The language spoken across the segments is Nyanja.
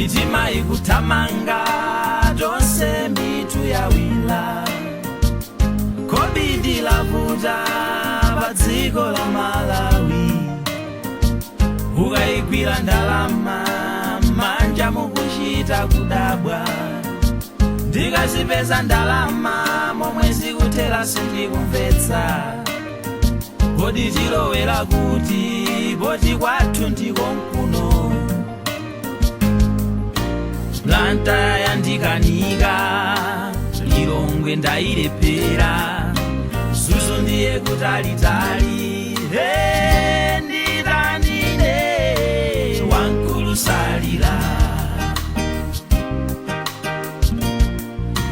Mitima ikuthamanga, tonse mitu yawila. Covid lavuta pa dziko la Malawi. Ukayigwira ndalama manja mukuchita kudabwa. Ndikazipeza ndalama momwe zikuthera sindikumvetsa. Kodi tilowera kuti poti kwathu ndikonkuno? Blantyre yandikanika, Lilongwe ndayilephera, Mzuzu ndiye kutalitali. Hey, nditanine wankulusalira,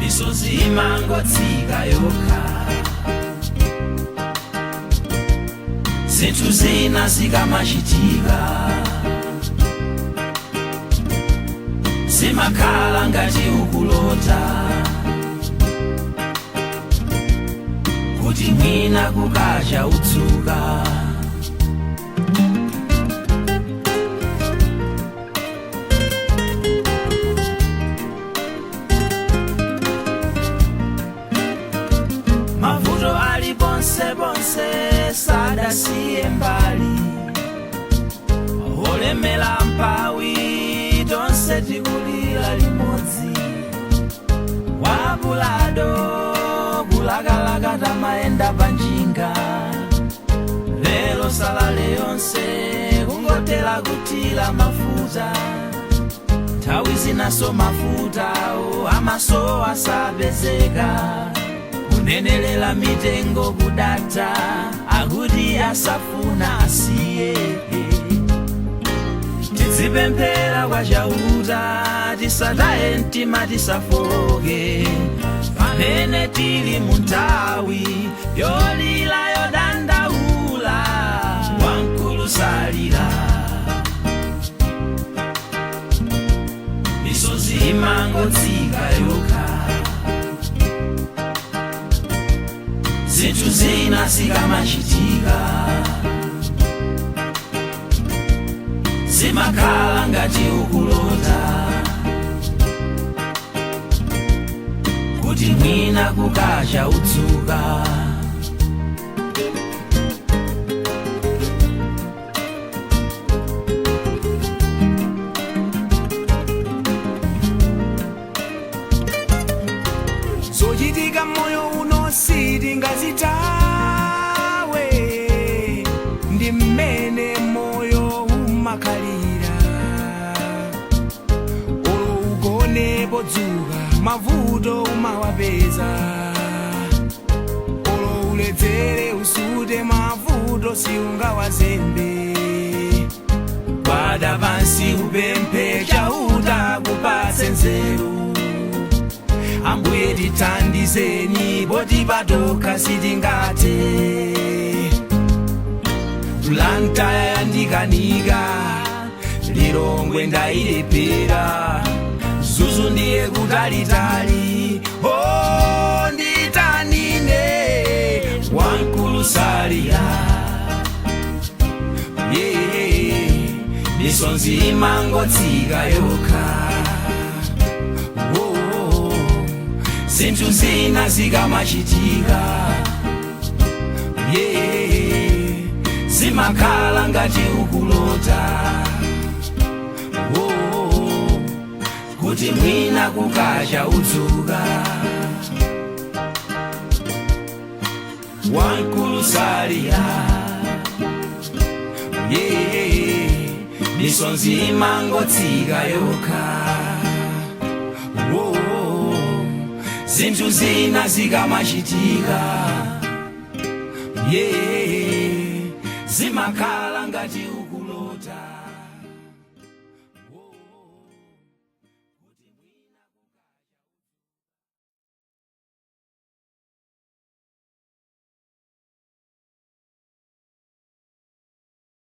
misozi imangotsika yokha. Zinthu zina zikamachitika zimakhala ngati ukulota, kuti mwina kukacha udzuka. Mavuto ali ponse ponse, sadasiye mbali. Olemera, mpawi, tonse tikulira limodzi. Wapulado kulakalaka tamayenda panjinga, lero salale yonse kungotera kutira mafuta. Nthawi zinaso mafutawo amaso asapezeka. Kunenelela mitengo kudata, akuti asafuna asiye. Tizipemphera kwa Chauta, tisataye mtima, tisafoke pamene tili mu nthawi yolila yodandaula. Wankulusalira, misozi imangotsika yokha. Zinthu zina zikamachitika zimakhala ngati ukulota, kuti mwina kukacha udzuka. Zochitika moyo uno sitingazitawe, ndi mmene moyo umakhalira. Olo ugone podzuka mavuto umawapeza, olo uledzere usute mavuto siungawazembe. Gwada pansi upemphe Chauta kupatse nzeru. Ambuye tithandizeni poti patokha sitingathe. Blantyre yandikanika, Lilongwe ndayilephera, Mzuzu ndiye kutalitali. Oh, nditanine wankulusalira, yeah, misonzi imangotsika yokha. Oh, zinthu zina zikamachitika, yeah, zimakhala ngati ukulota. Oh, kuti mwina kukacha udzuka. Wankulusalira, yeah, misonzi imangotsika yokha. Oh, zinthu zina zikamachitika, yeah, zimakhala ngati ukulota.